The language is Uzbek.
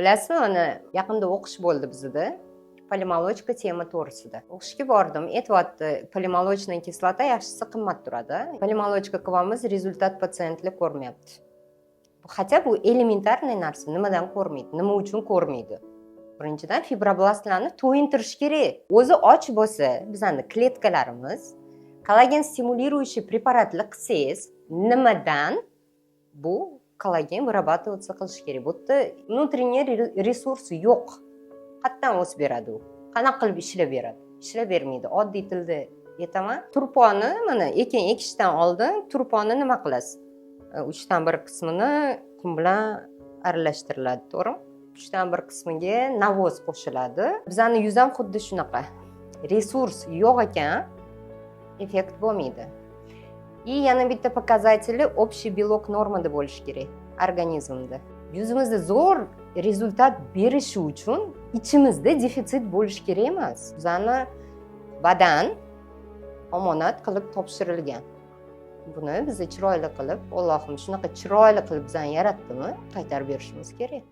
Bilasizmi, mana yaqinda o'qish bo'ldi bizada, полимолочка tema to'g'risida. O'qishga bordim, aytyapti, полимолочная кислота yaxshisi qimmat turadi, полимолочка qilyapmiz, результат patsientlar ko'rmayapti. Хотя bu элементарный narsa. Nimadan ko'rmaydi, nima uchun ko'rmaydi? Birinchidan, fibroblastlarni to'yintirish kerak. O'zi och bo'lsa bizani kletkalarimiz, kollagen стимулирующий preparatlar qilsangiz, nimadan bu kollagen вырабатываться qilishi kerak? Bu yerda внутренний ресурс yo'q. Qayerdan o'sib beradi u? Qanaqa qilib ishlab beradi? Ishlab bermaydi. Oddiy tilda aytaman, turponi mana ekin ekishdan oldin turponni nima qilasiz? Uchdan bir qismini qum bilan aralashtiriladi, to'g'rimi? Uchdan bir qismiga навоз qo'shiladi. Bizani yuz ham xuddi shunaqa, resurs yo'q ekan, effekt bo'lmaydi. И yana bitta показатели, общий белок normada bo'lishi kerak organizmda. Yuzimizda zo'r результат berishi uchun ichimizda defitsit bo'lishi kerak emas. Bizani badan omonat qilib topshirilgan, buni biz chiroyli qilib, Allohim shunaqa chiroyli qilib bizani yaratdimi, qaytarib berishimiz kerak.